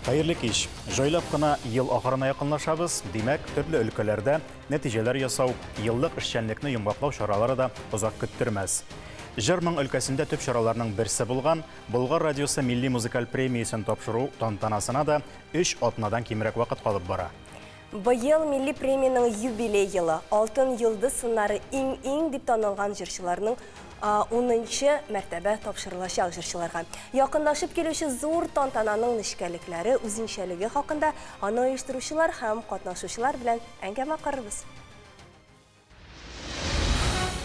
Хәерле кич. Җайлап кына ел ахырына якынлашабыз. Димәк, төрле өлкәләрдә нәтиҗәләр ясау, еллык эшчәнлекне йомгаклау чаралары да озак көттермәс. Җыр-моң өлкәсендә төп чараларның берсе булган Болгар радиосы милли музыкаль премиясен тапшыру тантанасына да өч атнадан кимрәк вакыт калып бара. Быел милли премиянең юбилей елы. Алтын йолдыз сыннары иң-иң дип танылган җырчыларның унынчы мәртәбә тапшырылачак җырчыларга. Якынлашып килүче зур тантананың нечкәлекләре, үзенчәлеге хакында аны оештыручылар һәм катнашучылар белән әңгәмә корырбыз.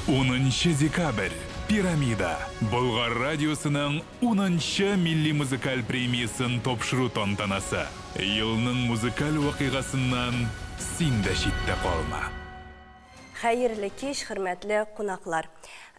Унынчы декабрь, Пирамида, Болгар радиосының унынчы милли музыкаль премиясен тапшыру тантанасы. Елның музыкаль вакыйгасыннан син дә читтә калма. Хәерле кич, хөрмәтле кунаклар.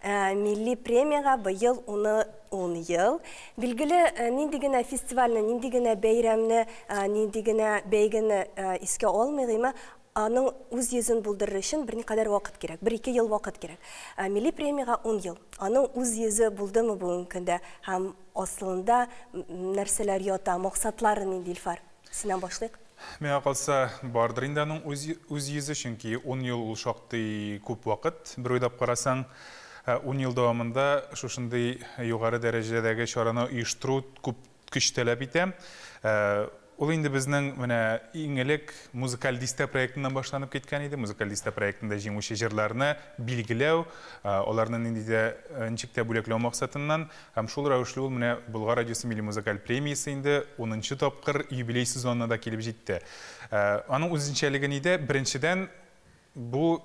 Милли премиягә быел уны ун ел. Билгеле, нинди генә фестивальне, нинди генә бәйрәмне, нинди генә бәйгене искә алмыйк, аның үз йөзен булдырыр өчен берникадәр вакыт кирәк, бер-ике ел вакыт кирәк. Ә милли премиягә ун ел. Аның үз йөзе булдымы бүгенге көндә һәм асылында нәрсәләр ята, максатлары нинди, Илфар? Синнән башлыйк. Миңа калса, бардыр инде аның үз, үз йөзе, чөнки ун ел ул шактый күп вакыт, бер уйлап карасаң. Ун ел дәвамында шушындый югары дәрәҗәдәге чараны оештыру күп көч таләп итә. Ул инде безнең менә иң элек Музыкаль дистә проектыннан башланып киткән иде. Музыкаль дистә проектында җиңүче җырларны билгеләү, аларны нинди дә ничек тә бүләкләү максатыннан һәм шул рәвешле ул менә Болгар радиосы милли музыкаль премиясе инде унынчы тапкыр юбилей сезонына да килеп җитте. Аның үзенчәлеге нидә? Беренчедән, бу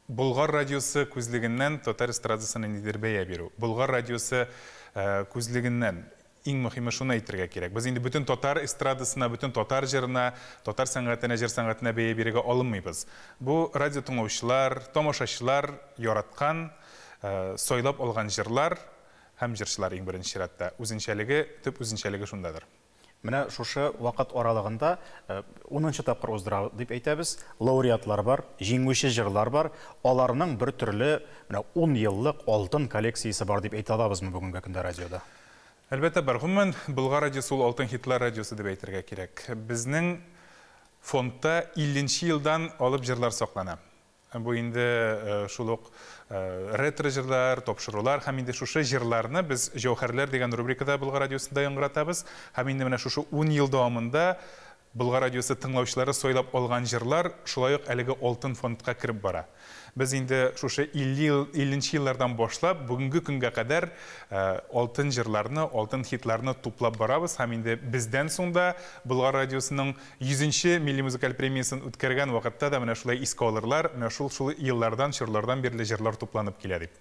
Болгар радиосы күзлегеннән татар эстрадасына ниндидер бәя бирү. Болгар радиосы күзлегеннән. Иң мөһиме шуны әйтергә кирәк. Без инде бөтен татар эстрадасына, бөтен татар җырына, татар сәнгатенә, җыр сәнгатенә бәя бирергә алынмыйбыз. Бу радио тыңлаучылар, тамашачылар яраткан, сайлап алган җырлар һәм җырчылар иң беренче чиратта. Үзенчәлеге, төп үзенчәлеге шундадыр. Менә шушы вакыт аралыгында унынчы тапкыр уздыра дип әйтәбез. Лауреатлар бар, җиңүче җырлар бар. Аларның бер төрле менә ун еллык алтын коллекциясе бар дип әйтә алабызмы бүгенге көндә радиода? Әлбәттә бар. Гомумән, Болгар радиосы ул алтын хитлар радиосы дип әйтергә кирәк. Безнең фондта 50 нче елдан алып җырлар саклана. Бу инде шул ук ретро җырлар, тапшырулар һәм инде шушы җырларны без Җәүһәрләр дигән рубрикада Болгар радиосында яңгыратабыз. Һәм инде менә шушы ун ел дәвамында Болгар радиосы тыңлаучылары сайлап алган җырлар шулай ук әлеге алтын фондка кереп бара. Без инде шушы 50 ел, 50 нче еллардан башлап бүгенге көнгә кадәр алтын җырларны, алтын хитларны туплап барабыз һәм инде бездән соң да Болгар радиосының Йөзенче милли музыкаль премиясен үткәргән вакытта да менә шулай искә алырлар, менә шул шул еллардан, чорлардан бирле җырлар тупланып килә дип.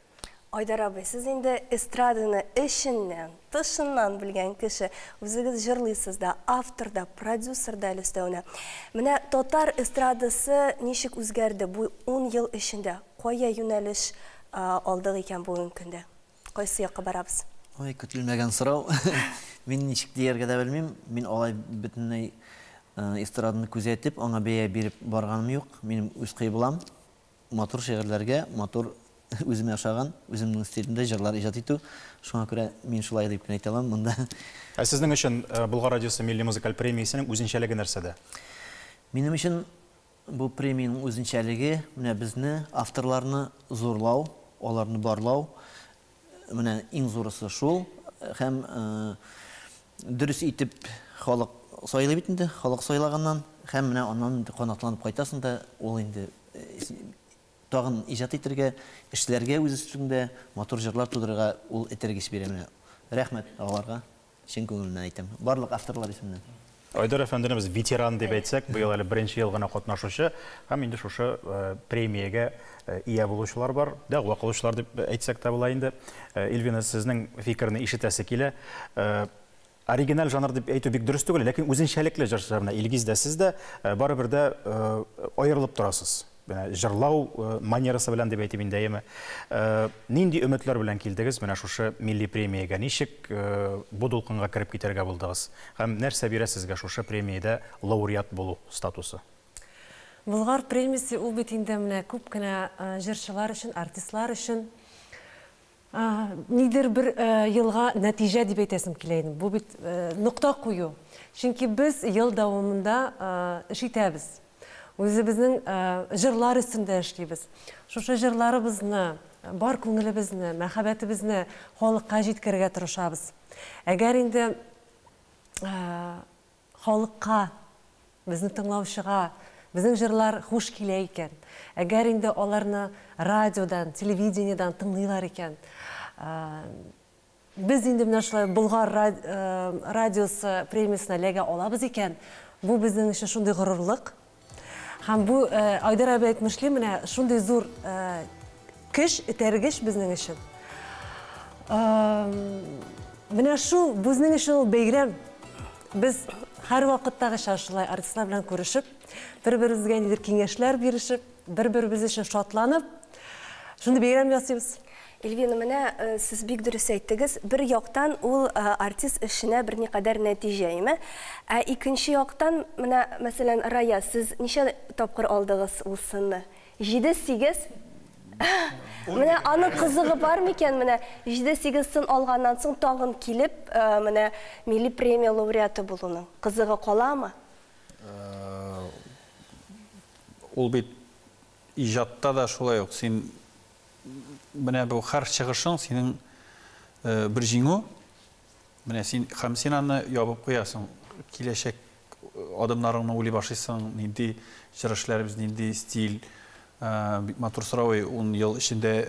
Айдар абый, сез инде эстраданы эченнән, тышыннан белгән кеше. Үзегез җырлыйсыз да, автор да, продюсер да әле өстәвенә. Менә татар эстрадасы ничек үзгәрде бу ун ел эчендә? Кая юнәлеш алдык икән бүгенге көндә? Кайсы якка барабыз? Ой, көтелмәгән сорау. Мин ничек дияргә дә белмим. Мин алай бөтенләй эстраданы күзәтеп, аңа бәя биреп барганым юк. Минем үз кыйблам, матур шигырьләргә, матур үземә ошаган, үземнең стилемдә җырлар иҗат итү. Шуңа күрә мин шулай дип кенә әйтә алам монда. Ә сезнең өчен Болгар радиосы милли музыкаль премиясенең үзенчәлеге нәрсәдә? Минем өчен Бу премиянең үзенчәлеге, менә безне, авторларны зурлау, аларны барлау, менә иң зурысы шул. Һәм дөрес итеп халык сайлый бит инде, халык сайлаганнан, һәм менә аннан инде канатланып кайтасың да, ул инде тагын иҗат итергә, эшләргә үз өстеңдә, матур җырлар тудырырга ул этәргеч бирә менә. Рәхмәт аларга. Чын күңелемнән әйтәм. Барлык авторлар исеменнән. Айдар әфәндене без ветеран дип әйтсәк, быел әле беренче ел гына катнашучы һәм инде шушы премиягә ия булучылар бар, дәгъва кылучылар дип әйтсәк тә була инде. Эльвина, сезнең фикерне ишетәсе килә. Оригиналь жанр дип әйтү бик дөрес түгел, ләкин үзенчәлекле җырчылар менә Илгиз дә, сез дә барыбер дә аерылып торасыз. Менә җырлау манерасы белән дип әйтим инде, әйеме? Нинди өметләр белән килдегез менә шушы милли премиягә? Ничек бу дулкынга кереп китәргә булдыгыз? Һәм нәрсә бирә сезгә шушы премиядә лауреат булу статусы? Болгар премиясе ул бит инде менә күп кенә җырчылар өчен, артистлар өчен Нидер бер елга нәтиҗә дип әйтәсем килә инде. Бу бит нокта кую. Чөнки без ел дәвамында эш итәбез. Үзебезнең җырлар өстендә эшлибез. Шушы җырларыбызны, бар күңелебезне, мәхәббәтебезне халыкка җиткерергә тырышабыз. Әгәр инде халыкка, безне тыңлаучыга, безнең җырлар хуш килә икән, әгәр инде аларны радиодан, телевидениедан тыңлыйлар икән, без инде менә шулай Болгар радиосы премиясенә эләгә алабыз икән, бу безнең өчен шундый горурлык. Һәм бу, Айдар абый әйтмешли, менә шундый зур көч, этәргеч безнең өчен. Менә шул безнең өчен ул бәйрәм. Без һәрвакыттагыча шулай артистлар белән күрешеп, бер-беребезгә нидер киңәшләр бирешеп, бер-беребез өчен шатланып, шундый бәйрәм ясыйбыз. Эльвина, менә сез бик дөрес әйттегез. Бер яктан ул артист эшенә берникадәр нәтиҗә, име? Ә икенче яктан, менә, мәсәлән, Рая, сез ничә тапкыр алдыгыз ул сынны? 7-8? Менә аның кызыгы бар микән? Менә 7-8 сын алганнан соң тагын килеп, менә милли премия лауреаты булуның кызыгы каламы? Ул бит иҗатта да шулай ук. Син менә бу һәр чыгышың синең бер җиңү. Менә син һәм син аны ябып куясың. Киләчәк адымнарыңны уйлый башлыйсың, нинди җыр эшләребез, нинди стиль. Бик матур сорау, 10 ел эчендә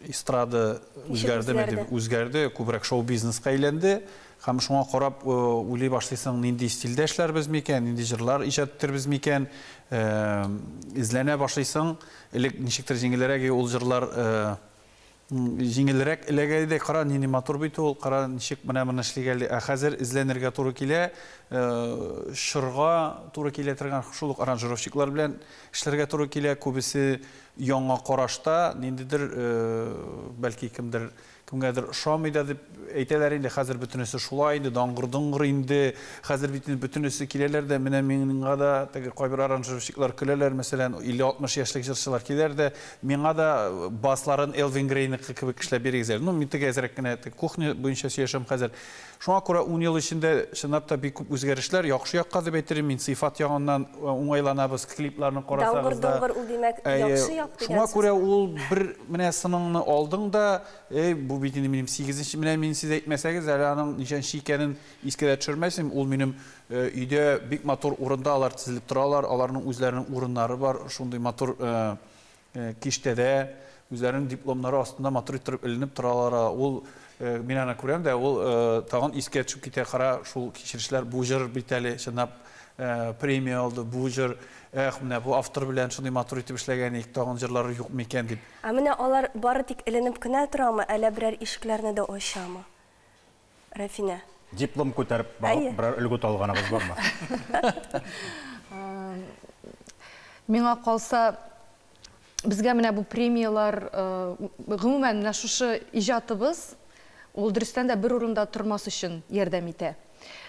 эстрада үзгәрдеме дип үзгәрде, күбрәк шоу-бизнеска әйләнде. Һәм шуңа карап уйлый башлыйсың, нинди стильдә эшләрбез микән, нинди җырлар иҗат итербез микән, эзләнә башлыйсың. Элек ничектер җиңелрәк ул җырлар җиңелрәк эләгә иде. Кара, нинди матур бит ул, кара, ничек менә моны эшлик әле. Ә хәзер эзләнергә туры килә, чорга туры килә торган шул ук аранжировщиклар белән эшләргә туры килә. Күбесе яңа карашта, ниндидер, бәлки кемдер кемгәдер ошамый да дип әйтәләр инде. Хәзер бөтенесе шулай инде, даңгыр-доңгыр инде. Хәзер бит инде бөтенесе киләләр дә, менә миңа да теге кайбер аранжировщиклар көләләр, мәсәлән, 50-60 яшьлек җырчылар киләр дә, миңа да басларын Элвин Грейныкы кебек эшләп бирегез әле. Ну, мин теге әзрәк кенә кухня буенча сөйләшәм хәзер. Шуңа күрә 10 ел эчендә чынлап та бик күп үзгәрешләр, яхшы якка дип әйтер идем, мин сыйфат ягыннан уңайланабыз, клипларны карасагыз да. Даңгыр-доңгыр ул димәк яхшы як дигән. Шуңа күрә ул бер менә сыныңны алдың да, эй, бу бит инде минем 8-нче, менә мин сез әйтмәсәгез, әле аның ничәнче икәнен искә дә төшермәсем, ул минем өйдә бик матур урында алар тезелеп торалар, аларның үзләренең урыннары бар, шундый матур киштәдә, үзләренең дипломнары астында матур итеп эленеп торалар. Ул мин аны күрәм дә, ул тагын искә төшеп китә, кара, шул кичерешләр, бу җыр бит әле чынлап премия алды, бу җыр, эх, менә бу автор белән шундый матур итеп эшләгән идек, тагын җырлары юк микән дип. Ә менә алар бары тик эленеп кенә торамы, әллә берәр ишекләрне дә ачамы? Рафинә. Диплом күтәреп барып берәр өлгү алганыгыз бармы? Миңа калса, безгә менә бу премиялар, гомумән менә шушы иҗатыбыз, ул дөрестән дә бер урында тормас өчен ярдәм итә.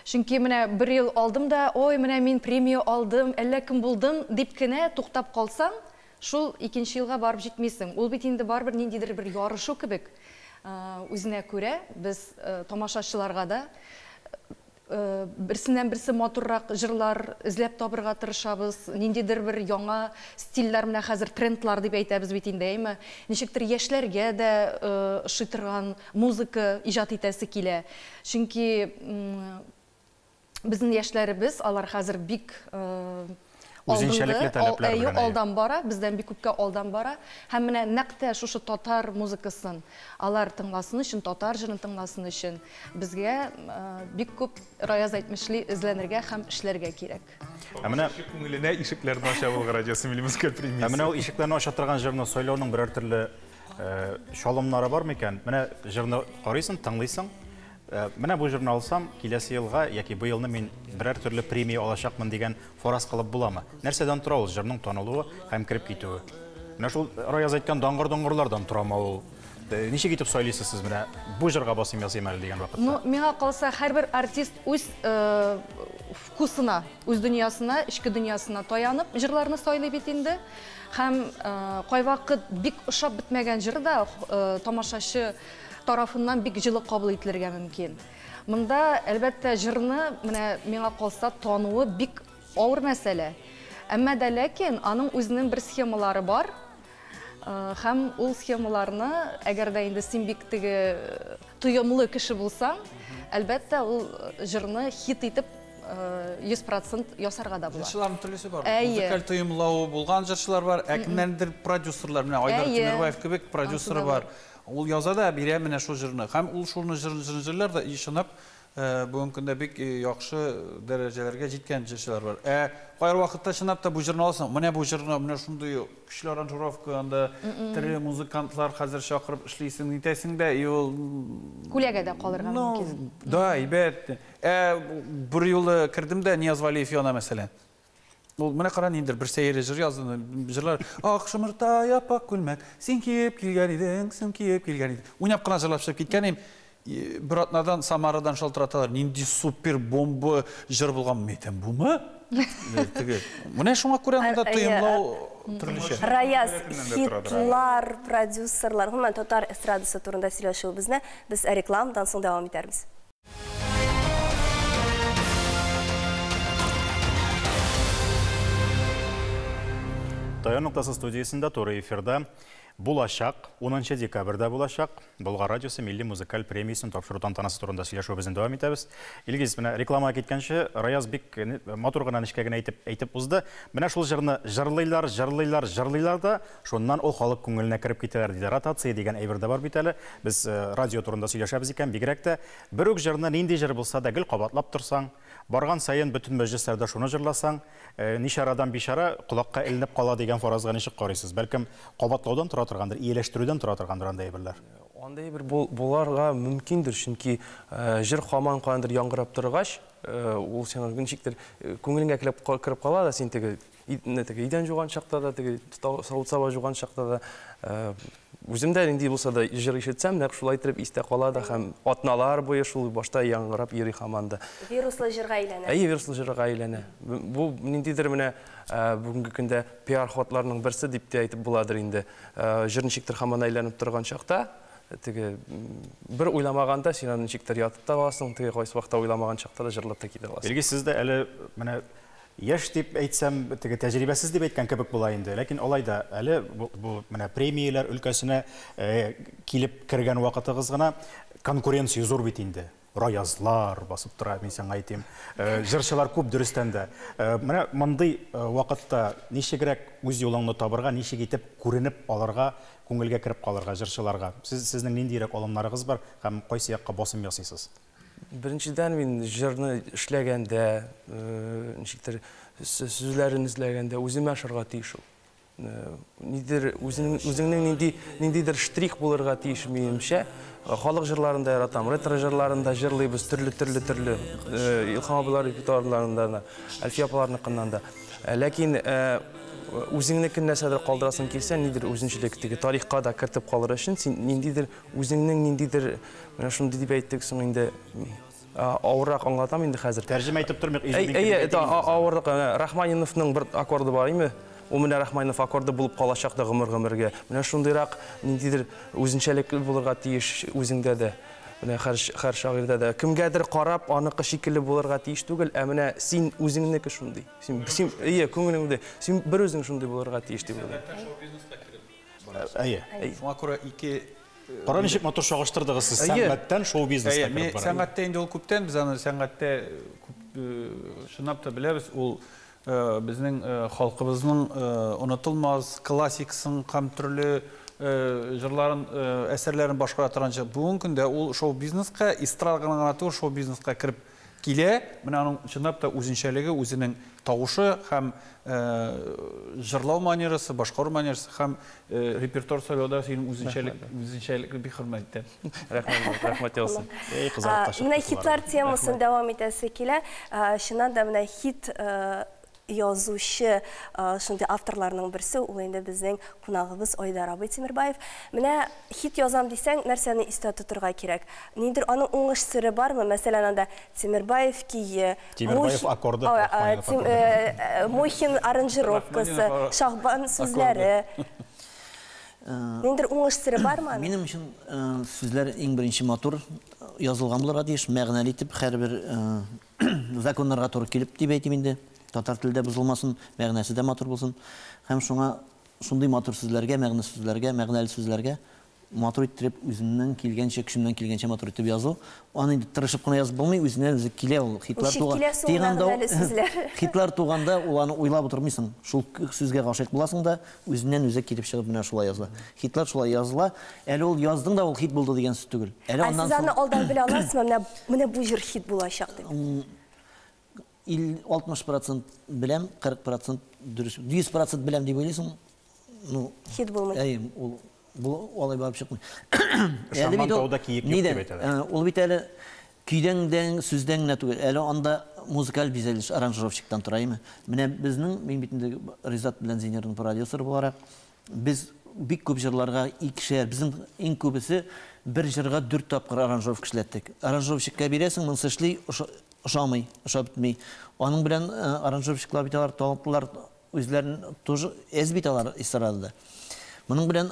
Чөнки менә бер ел алдым да, ой, менә мин премия алдым, әллә кем булдым дип кенә туктап калсаң, шул икенче елга барып җитмисең. Ул бит инде барыбер ниндидер бер ярышу кебек. Үзенә күрә без тамашачыларга да берсеннән берсе матуррак җырлар эзләп табырга тырышабыз, ниндидер бер яңа стильләр, менә хәзер трендлар дип әйтәбез бит инде, әйме? Ничектер яшьләргә дә ошый торган музыка иҗат итәсе килә. Чөнки безнең яшьләребез, алар хәзер бик үзенчәлекле таләпләр белән алдан бара, бездән бик күпкә алдан бара. Һәм менә нәкъ тә шушы татар музыкасын алар тыңласын өчен, татар җырын тыңласын өчен безгә бик күп, Раяз әйтмешли, эзләнергә һәм эшләргә кирәк. Ә менә күңеленә ишекләрне ача Болгар радиосы милли музыкаль премиясе. Ә менә ул ишекләрне ача торган җырны сайлауның берәр төрле чалымнары бар микән? Менә җырны карыйсың, тыңлыйсың. Менә бу җырны алсам, киләсе елга яки быелны мин берәр төрле премия алачакмын дигән фараз кылып буламы? Нәрсәдән тора ул җырның танылуы һәм кереп китүе? Менә шул Раяз әйткән даңгыр-доңгырлардан торамы ул? Ничек итеп сайлыйсыз сез менә бу җырга басым ясыйм әле дигән вакытта? Ну, миңа калса, һәрбер артист үз вкусына, үз дөньясына, эчке дөньясына таянып җырларны сайлый бит инде. Һәм кайвакыт бик ошап бетмәгән җыр да тамашачы тарафыннан бик җылы кабул ителергә мөмкин. Монда, әлбәттә, җырны менә миңа калса тануы бик авыр мәсьәлә. Әмма дә ләкин аның үзенең бер схемалары бар. Һәм ул схемаларны, әгәр дә инде син бик теге тоемлы кеше булсаң, әлбәттә, ул җырны хит итеп 100% ясарга да була. Җырчыларның төрлесе бар. Музыкаль тоемлавы булган җырчылар бар, ә кемнәрдер продюсерлар, менә Айдар Тимербаев кебек продюсеры бар. Ул яза да бирә менә шул җырны. Һәм ул шуны җырны җырлар да, и чынлап бүгенге көндә бик яхшы дәрәҗәләргә җиткән җырчылар бар. Ә кайбер вакытта чынлап та бу җырны аласың, менә бу җырны, менә шундый көчле аранжировка, анда тере музыкантлар хәзер чакырып эшлисең, нитәсең дә, и ул күләгә дә калырга мөмкин. Да, әйбәт. Ә бер юлы кердем дә Нияз Валиев яна, мәсәлән. Ул менә кара ниндер бер сәер җыр язды, җырлар. Ак шымырта япак күлмәк, син киеп килгән идең, син киеп килгән идең. Уйнап кына җырлап чыгып киткән идем. Бер атнадан Самарадан шалтыраталар. Нинди супер бомба җыр булган, мин әйтәм, бумы? Теге. Менә шуңа күрә монда тоемлау төрлечә. Раяз, хитлар, продюсерлар, гомумән татар эстрадасы турында сөйләшүебезне без рекламадан соң дәвам итәрбез. Таяну ноктасы студиясендә туры эфирда булачак, 10 декабрьдә булачак Болгар радиосы милли музыкаль премиясен тапшыру тантанасы турында сөйләшүебезне дәвам итәбез. Илгиз, менә рекламага киткәнче Раяз бик матур гына нечкә генә әйтеп узды. Менә шул җырны җырлыйлар, җырлыйлар, җырлыйлар да, шуннан ул халык күңеленә кереп китәләр диде. Ротация дигән әйбер дә бар бит әле. Без радио турында сөйләшәбез икән, бигрәк тә бер үк җырны нинди җыр булса да гел кабатлап торсаң, барган саен бөтен мәҗлесләрдә шуны җырласаң, ничарадан бичара колакка эленеп кала дигән фаразга ничек карыйсыз? Бәлкем кабатлаудан тора торгандыр, ияләштерүдән тора торгандыр андай әйберләр. Андай әйбер буларга мөмкиндер, чөнки җыр һаман каяндыр яңгырап торгач, ул сиңа ничектер күңелеңә кереп кала да, син теге идән жуган чакта да, теге савыт-саба жуган чакта да, үзем дә нинди булса да җыр ишетсәм, нәкъ шулай итеп истә кала да һәм атналар буе шул башта яңгырап йөри һаман да. Вируслы җырга әйләнә. Әйе, вируслы җырга әйләнә. Бу ниндидер менә бүгенге көндә пиар ходларның берсе дип тә әйтеп буладыр инде. Җыр ничектер һаман әйләнеп торган чакта, теге бер уйламаганда син аны ничектер ятып та аласың, теге кайсы вакытта уйламаган чакта да җырлап та китә аласың. Илгиз, сез дә әле менә яшь дип әйтсәм, теге тәҗрибәсез дип әйткән кебек була инде. Ләкин алай да әле бу менә премияләр өлкәсенә килеп кергән вакытыгыз гына конкуренция зур бит инде. Раязлар басып тора, мин сиңа әйтим. Җырчылар күп дөрестән дә. Менә мондый вакытта ничегрәк үз юлыңны табырга, ничек итеп күренеп алырга, күңелгә кереп калырга җырчыларга? Сезнең ниндирәк алымнарыгыз бар һәм кайсы якка басым ясыйсыз? Беренчедән, мин җырны эшләгәндә, ничектер сүзләрен эзләгәндә үземә ашарга тиеш ул. Нидер үзеңнең ниндидер штрих булырга тиеш минемчә. Халык җырларын да яратам, ретро җырларын да җырлыйбыз, төрле-төрле-төрле. Илһам абыйлар репертуарларында да, Әлфия апаларныкыннан да. Ләкин үзеңнекен нәрсәдер калдырасың килсә, нидер үзенчелек теге тарихка да кертеп калыр өчен син ниндидер үзеңнең ниндидер менә шундый дип әйттек соң инде, авыррак аңлатам инде хәзер. Тәрҗемә итеп тормыйк, Әйе, авырлык. Рахманиновның бер аккорды бар име? Ул менә Рахманинов аккорды булып калачак та гомер-гомергә. Менә шундыйрак ниндидер үзенчәлекле булырга тиеш үзеңдә дә. Менә һәр шагыйрьдә дә. Кемгәдер карап, аныкы шикелле булырга тиеш түгел, ә менә син үзеңнеке шундый. Син, әйе, күңелеңдә. Син бер үзең шундый булырга тиеш дип уйлыйм. Әйе. Шуңа күрә ике Кара ничек матур чагыштырдыгыз сез сәнгатьтән шоу-бизнеска кереп бара. Сәнгатьтә инде ул күптән, без аны сәнгатьтә күп чынлап та беләбез, ул безнең халкыбызның онытылмас классикасын һәм төрле җырларын, әсәрләрен башкара торган җыр. Бүгенге көндә ул шоу-бизнеска, эстрада гына түгел, шоу-бизнеска кереп килә. Менә аның чынлап та үзенчәлеге, үзенең тавышы һәм җырлау манерасы, башкару манерасы һәм репертуар сайлауда синең үзенчәлекне бик хөрмәт итәм. Рәхмәт, рәхмәт яусын. Эй, кызарып та Менә чыкты хитлар болар. темасын дәвам итәсе килә. Чыннан да менә хит язучы шундый авторларның берсе, ул инде безнең кунагыбыз Айдар абый Тимербаев. Менә хит язам дисәң, нәрсәне истә тотырга кирәк? Ниндидер аның уңыш сере бармы? Мәсәлән, анда Тимербаев кие, Тимербаев аккорды, Рахманинов аккорды. Мухин аранжировкасы, Рахманинов Шахбан сүзләре. Ниндидер уңыш сере бармы аның? Минем өчен сүзләр иң беренче матур язылган булырга тиеш, мәгънәле итеп, һәрбер законнарга туры килеп дип әйтим инде. Татар теле дә бозылмасын, мәгънәсе дә матур булсын. Һәм шуңа шундый матур сүзләргә, мәгънә сүзләргә, мәгънәле сүзләргә матур иттереп үземнән килгәнчә, көчемнән килгәнчә матур итеп язу. Аны инде тырышып кына язып булмый, үзеннән үзе килә ул. Хитлар туган. Хитлар туганда ул аны уйлап утырмыйсың. Шул сүзгә гашыйк буласың да, үзеннән үзе килеп чыгып менә шулай языла. Хитлар шулай языла. Әле ул яздың да ул хит булды дигән сүз түгел. Әле аннан соң. Сез аны алдан белә аласызмы? Менә бу җыр хит булачак дип. 60% беләм, 40% дөрес. 100% беләм дип уйлыйсың. Ну, хит булмый. Әйе, ул бу алай барып чыкмый. Ышанган тауда киек юк дип әйтәләр. Ул бит әле көйдән дә, сүздән генә түгел. Әле анда музыкаль бизәлеш, аранжировщиктан тора име. Менә безнең, мин бит инде Ризат белән Зинерның продюсеры буларак, без бик күп җырларга икешәр, безнең иң күбесе бер җырга 4 тапкыр аранжировка эшләттек. Аранжировщикка бирәсең, монысы эшли, ошамый, ошап бетми. Аның белән аранжировщиклар бит алар талантлылар, үзләрен тоже әз бит алар эстрадада. Моның белән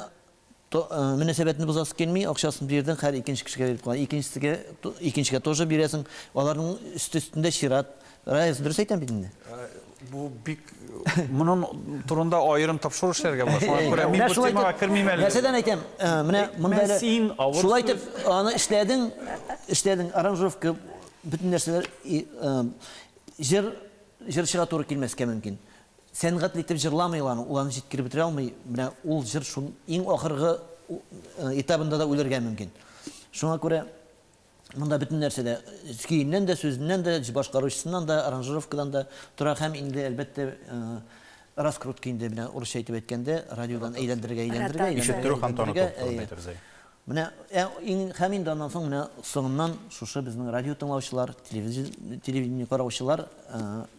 мөнәсәбәтне бозасы килми, акчасын бирдең, һәр икенче кешегә биреп кала. Икенчегә тоже бирәсең. Аларның өсте-өстендә чират. Раяз, дөрес әйтәм бит инде. Бу бик моның турында аерым тапшыру эшләргә була. Шуңа күрә мин бу темага кермим әле. Нәрсәдән әйтәм? Менә монда әле шулай итеп аны эшләдең, эшләдең, аранжировка, бөтен нәрсәләр җыр җырчыга туры килмәскә мөмкин. Сәнгатьле итеп җырламый аны, ул аны җиткереп бетерә алмый. Менә ул җыр шул иң ахыргы этабында да үлергә мөмкин. Шуңа күрә монда бөтен нәрсә дә, көеннән дә, сүзеннән дә, башкаручысыннан да, аранжировкадан да тора һәм инде әлбәттә раскрутка инде менә урысча әйтеп әйткәндә, радиодан әйләндерергә, әйләндерергә, ишеттерү һәм таныту турында әйтәбез. Менә һәм инде аннан соң менә соңыннан шушы безнең радио тыңлаучылар, телевидение караучылар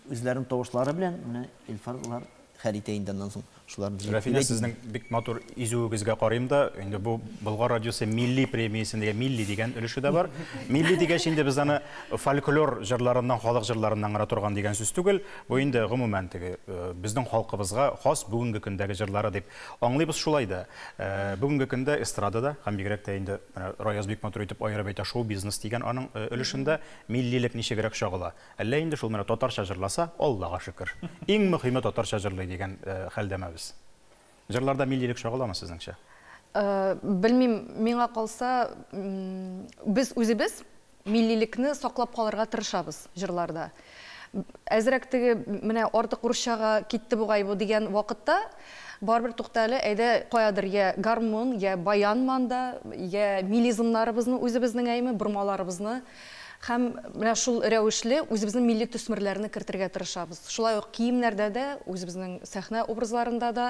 үзләренең тавышлары белән менә Илфарлар хәл итә инде аннан соң шуларны. Рәфинә, сезнең бик матур изүегезгә карыйм да, инде бу Болгар радиосы милли премиясендәге милли дигән өлеше дә бар. Милли дигәч инде без аны фольклор җырларыннан, халык җырларыннан гына торган дигән сүз түгел. Бу инде гомумән теге безнең халкыбызга хас бүгенге көндәге җырлары дип аңлыйбыз шулай да. Бүгенге көндә эстрадада һәм бигрәк тә инде Раяз бик матур итеп аерып әйтә, шоу-бизнес дигән аның өлешендә миллилек ничегрәк чагыла. Әллә инде шул менә татарча җырласа, Аллага шөкер. Иң мөһиме татарча җырлый дигән хәлдәме без? Җырларда миллилек чагыламы сезнеңчә? Белмим, миңа калса, без үзебез миллилекне саклап калырга тырышабыз җырларда. Әзрәк теге менә артык урысчага китте бугай бу дигән вакытта, барыбер тукта әле, әйдә каядыр я гармун, я баян манда, я милизмнарыбызны үзебезнең әйме, бормаларыбызны һәм менә шул рәвешле үзебезнең милли төсмерләрне кертергә тырышабыз. Шулай ук киемнәрдә дә, үзебезнең сәхнә образларында да,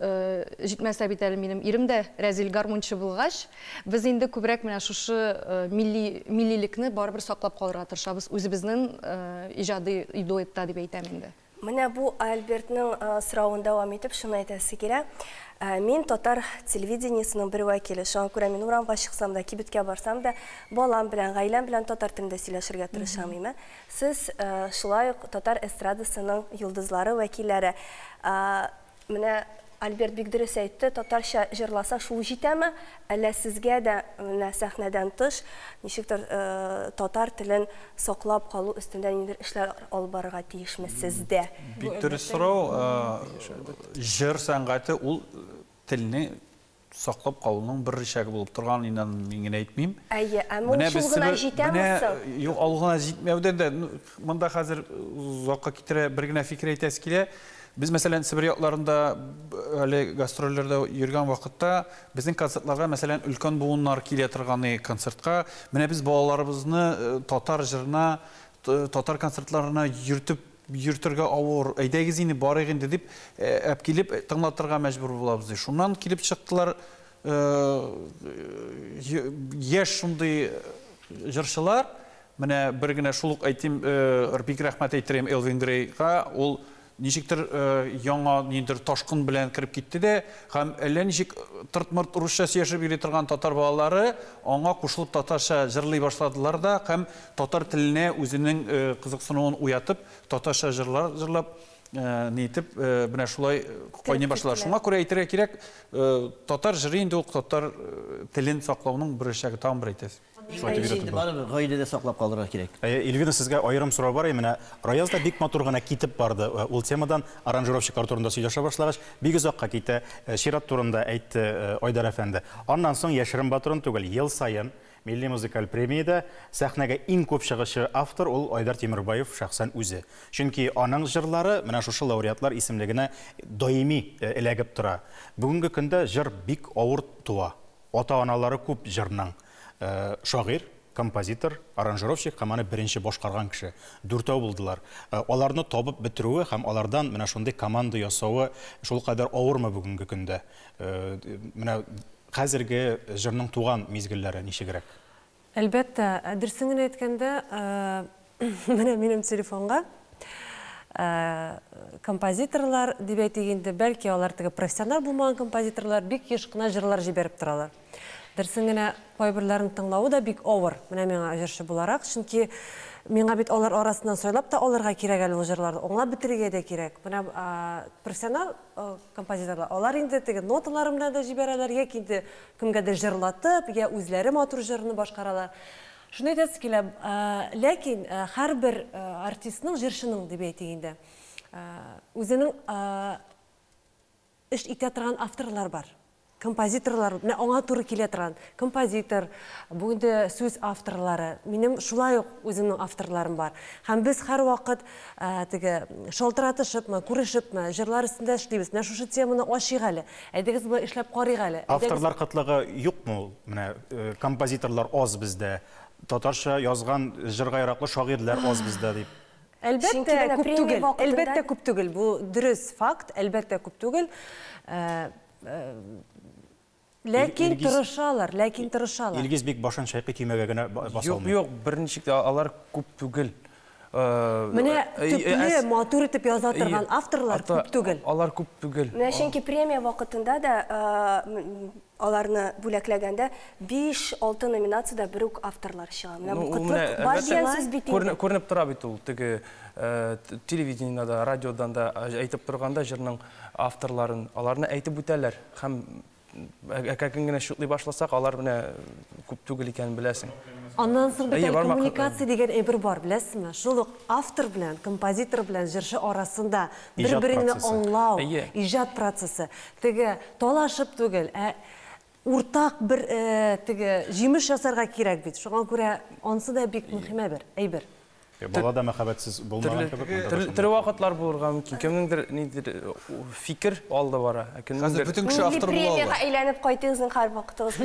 җитмәсә бит әле минем ирем дә Рәзил гармунчы булгач, без инде күбрәк менә шушы миллилекне барыбер саклап калырга тырышабыз үзебезнең иҗади дуэтта дип әйтәм инде. Менә бу Альбертның соравын дәвам итеп шуны әйтәсе килә. Мин татар телевидениесының бер вәкиле. Шуңа күрә мин урамга чыксам да, кибеткә барсам да, балам белән, гаиләм белән татар телендә сөйләшергә тырышам име. Сез шулай ук татар эстрадасының йолдызлары, вәкилләре. Менә Альберт бик дөрес әйтте, татарча җырласа шул җитәме? Әллә сезгә дә менә сәхнәдән тыш ничектер татар телен саклап калу өстендә ниндидер эшләр алып барырга тиешме сездә? Бик дөрес сорау. Җыр сәнгате ул телне саклап калуның бер рычагы булып торган, инде мин генә әйтмим. Әйе, ә шул гына җитәме соң? Юк, ул гына җитмәүдән дә, монда хәзер озакка китерә бер генә фикер әйтәсе килә. Без, мәсәлән, Себер якларында әле гастрольләрдә йөргән вакытта безнең концертларга, мәсәлән, өлкән буыннар килә торган концертка. Менә без балаларыбызны татар җырына, татар концертларына йөртеп йөртергә авыр, әйдәгез инде, барыйк инде дип, әп килеп тыңлатырга мәҗбүр булабыз. Шуннан килеп чыктылар яшь шундый җырчылар. Менә бер генә шул ук әйтим, бик рәхмәт әйттерәм Элвин Грейга, ул ничектер яңа ниндидер ташкын белән кереп китте дә, һәм әллә ничек тырт-мырт русча сөйләшеп йөри торган татар балалары аңа кушылып татарча җырлый башладылар да, һәм татар теленә үзенең кызыксынуын уятып, татарча җырлар җырлап, ни итеп, менә шулай кайный башлар. Шуңа күрә әйтергә кирәк, татар җыры инде ул татар телен саклауның бер өлешәге, тагын бер әйтәсе. Шулай итеп өйрәтеп була. Барыбер гаиләдә саклап калырга кирәк. Эльвина, сезгә аерым сорау бар. Менә Раяз да бик матур гына китеп барды ул темадан, аранжировщиклар турында сөйләшә башлагач, бик озакка китә. Чират турында әйтте Айдар әфәнде. Аннан соң яшерен батырын түгел, ел саен Милли музыкаль премиядә сәхнәгә иң күп чыгучы автор ул Айдар Тимербаев шәхсән үзе. Чөнки аның җырлары менә шушы лауреатлар исемлегенә даими эләгеп тора. Бүгенге көндә җыр бик авыр туа. Ата-аналары күп җырның. Шагыйрь, композитор, аранжировщик һәм аны беренче башкарган кеше. Дүртәү булдылар. Аларны табып бетерүе һәм алардан менә шундый команда ясавы шулкадәр авырмы бүгенге көндә? Менә хәзерге җырның туган мизгелләре ничегрәк? Әлбәттә, дөресен генә әйткәндә, менә минем телефонга композиторлар дип әйтик инде, бәлки алар теге профессионал булмаган композиторлар бик еш кына җырлар җибәреп торалар. Дөресен генә кайберләрен тыңлавы да бик авыр, менә миңа җырчы буларак, чөнки миңа бит алар арасыннан сайлап та алырга кирәк әле ул җырларны, аңлап бетерергә дә кирәк. Менә профессионал композиторлар, алар инде теге ноталары белән дә җибәрәләр, яки инде кемгәдер җырлатып, я үзләре матур җырны башкаралар. Шуны әйтәсе килә, ләкин һәрбер артистның, җырчының дип әйтик инде, үзенең эш итә торган авторлар бар. Композиторлар, менә аңа туры килә торган композитор, бу инде сүз авторлары. Минем шулай ук үземнең авторларым бар. Һәм без һәрвакыт теге шалтыратышыпмы, күрешепме, җырлар өстендә эшлибез. Менә шушы теманы ачыйк әле. Әйдәгез болай эшләп карыйк әле. Авторлар кытлыгы юкмы ул? Менә композиторлар аз бездә. Татарча язган җырга яраклы шагыйрьләр аз бездә дип. Әлбәттә, күп түгел. Әлбәттә, күп түгел. Бу дөрес факт, әлбәттә, күп түгел. Ләкин тырышалар, ләкин тырышалар. Илгиз бик башын чайкый, төймәгә генә баса алмый. Юк, юк, берничек тә алар күп түгел. Менә төпле, матур итеп яза торган авторлар күп түгел. Алар күп түгел. Менә чөнки премия вакытында да аларны бүләкләгәндә 5-6 номинациядә бер үк авторлар чыга. Менә бу кытлык бар дигән сүз бит инде. Күренеп тора бит ул, теге телевидениедә, радиодан да әйтеп торганда җырның авторларын, аларны әйтеп үтәләр. Һәм әкәкен генә шутлый башласак, алар менә күп түгел икәнен беләсең. Аннан соң бит коммуникация дигән әйбер бар, беләсезме? Шул ук автор белән, композитор белән җырчы арасында бер-береңне аңлау, иҗат процессы. Теге талашып түгел, ә уртак бер теге җимеш ясарга кирәк бит. Шуңа күрә ансы да бик мөһим әйбер. Бала да мәхәббәтсез булмаган кебек. Төрле вакытлар булырга мөмкин. Кемнеңдер ниндидер фикер алды бара, ә кемнеңдер бөтен кеше автор була ала. Премиягә әйләнеп кайтыгыз, зинһар, вакытыгыз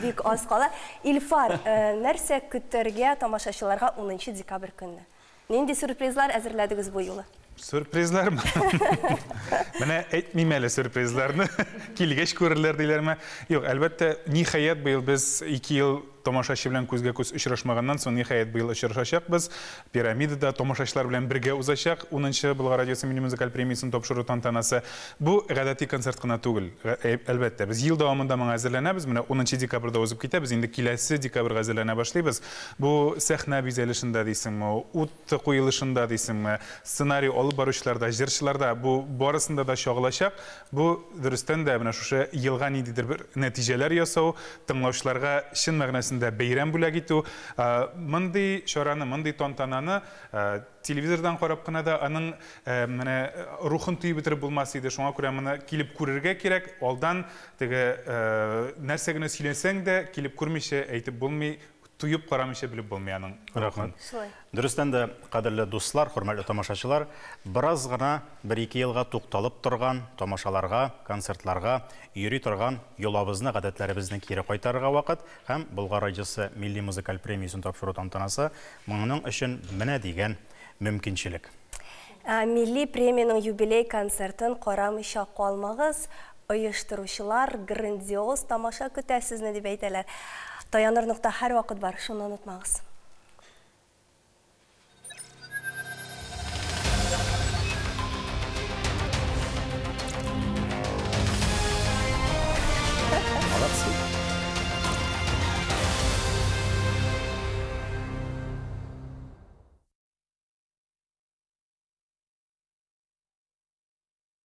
бик аз кала. Илфар, нәрсә көтәргә тамашачыларга 10 декабрь көнне? Нинди сюрпризлар әзерләдегез бу юлы? Сюрпризлармы? Менә әйтмим әле сюрпризларны. Килгәч күрерләр диләрме? Юк, әлбәттә, ниһаять быел без 2 ел тамашачы белән күзгә күз очрашмаганнан соң ниһаять быел очрашачакбыз. Пирамидада тамашачылар белән бергә узачак 10-нчы Болгар радиосы милли музыкаль премиясен тапшыру тантанасы. Бу гадәти концерт кына түгел. Әлбәттә, без ел дәвамында моңа әзерләнәбез. Менә 10 декабрьдә узып китә, без инде киләсе декабрьгә әзерләнә башлыйбыз. Бу сәхнә бизәлешендә дисеңме, ут куелышында дисеңме, сценарий алып баручыларда, җырчыларда бу барысында да чагылачак. Бу дөрестән дә менә шушы елга ниндидер бер нәтиҗәләр ясау, тыңлаучыларга чын мәгънәсендә бәйрәм бүләк итү. Мондый чараны, мондый тантананы телевизордан карап кына да аның менә рухын тоеп бетереп булмас иде. Шуңа күрә моны килеп күрергә кирәк. Алдан теге нәрсә генә сөйләсәң дә, килеп күрмичә әйтеп булмый, туеп карамыйча белеп булмый аның рухын. Дөрестән дә, кадерле дуслар, хөрмәтле тамашачылар, бераз гына бер-ике елга тукталып торган тамашаларга, концертларга йөри торган йолабызны, гадәтләребезне кире кайтарырга вакыт һәм Болгар радиосы милли музыкаль премиясен тапшыру тантанасы моның өчен менә дигән мөмкинчелек. Милли премиянең юбилей концертын карамыйча калмагыз. Оештыручылар грандиоз тамаша көтә сезне дип әйтәләр. Таяныр нокта һәрвакыт бар, шуны онытмагыз.